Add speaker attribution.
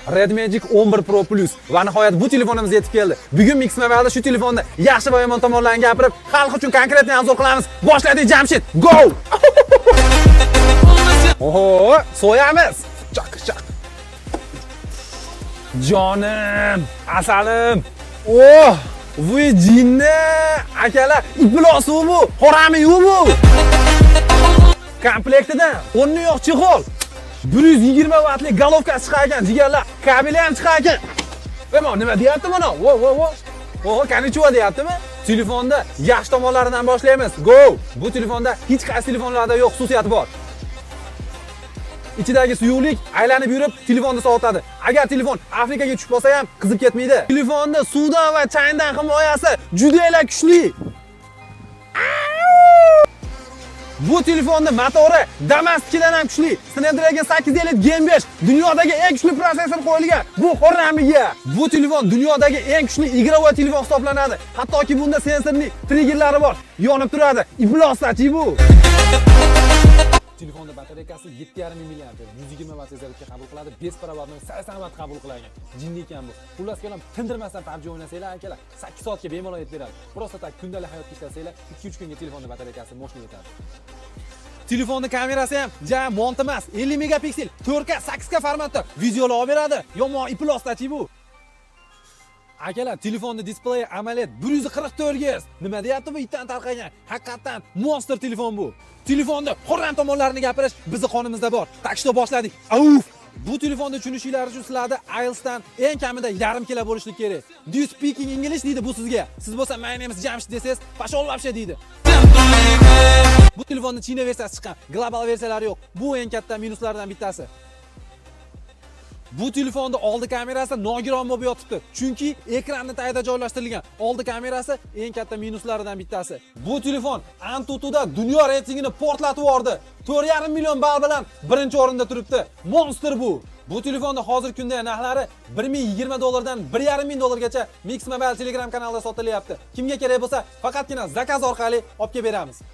Speaker 1: Red Magic 11 Pro Plus va nihoyat bu telefonimiz yetib keldi. Bugun Mix Mobile'da shu telefonni yaxshi va yomon tomonlarini gapirib, xalq uchun конкретный обзор qilamiz. Boshladik, Jamshid. Go! Oho, so'yamiz. Chaq chaq. Jonim, asalim. Oh, voy jinni, akalar, iflos bu, horami yo'q bu. Komplektidan o'rni yo'q чехол. 120 vatli головка si chiqar ekan, jigarlar. Kabeli ham chiqar ekan. Nima, nima deyapti buni? Vo, vo, vo. Oho, konnichiwa deyaptimi? Telefonda yaxshi tomonlaridan boshlaymiz. Go! Bu telefonda hech qaysi telefonlarda yo'q xususiyati bor. Ichidagi suyuqlik aylanib yurib telefonni sovutadi. Agar telefon Afrikaga tushib qolsa ham qizib ketmaydi. Telefonni suvdan va changdan himoyasi juda kuchli. Bu telefonni motori Damasqdan ham kuchli. Snapdragon 8 Elite Gen 5, dunyodagi eng kuchli protsessor qo'yilgan. Bu xorramiga. Bu telefon dunyodagi eng kuchli игровой telefon hisoblanadi. Hattoki bunda sensorli triggerlari bor. Yonib turadi. Iflosdachi bu. Telefonda batareykasi 7,5 mAh, 120 vatt зарядка qabul qiladi, беспроводной 80 vatt qabul qiladi. Jinni ekan bu. Xullas kalom, tindirmasdan PUBG o'ynasanglar, akalar, 8 soatga bemalol yetib beradi. Просто так kundalik hayotga ishlasanglar, 2-3 kunga telefonda batareykasi мощный yetadi. Telefonni kamerasi ham ja mont emas, 50 megapiksel, 4K, 8K formatda videolar olib beradi. Yomon iflosdachi bu. Akalar, telefonni displeyi AMOLED 144 Hz. Nima deyapti bu itdan tarqagan? Haqiqatdan monster telefon bu. Telefonni xurram tomonlarini gapirish bizni qonimizda bor. Так что boshladik. Auf! Bu telefonni tushunishinglar uchun sizlarda IELTSdan eng kamida yarim kilo bo'lishligi kerak. "Do you speaking English?" deydi bu sizga. Siz bo'lsa "My name is Jamshid" desangiz, "Пошёл вообще" deydi. Bu telefonni China versiyasi chiqqan, global versiyalari yo'q. Bu eng katta minuslardan bittasi. Bu telefonda oldi kamerasi nogiron bo'lib yotibdi. Chunki ekranni tagida joylashtirilgan. Oldi kamerasi eng katta minuslaridan bittasi. Bu telefon AnTuTuda dunyo reytingini portlatib yubordi. 4,5 million ball bilan birinchi o'rinda turibdi. Monster bu. Bu telefonda hozirgi kunda narxlari 1020 dollardan 1,5 ming dollargacha Mix Mobile Telegram kanalida sotilyapti. Kimga kerak bo'lsa, faqatgina заказ orqali olib kelib beramiz.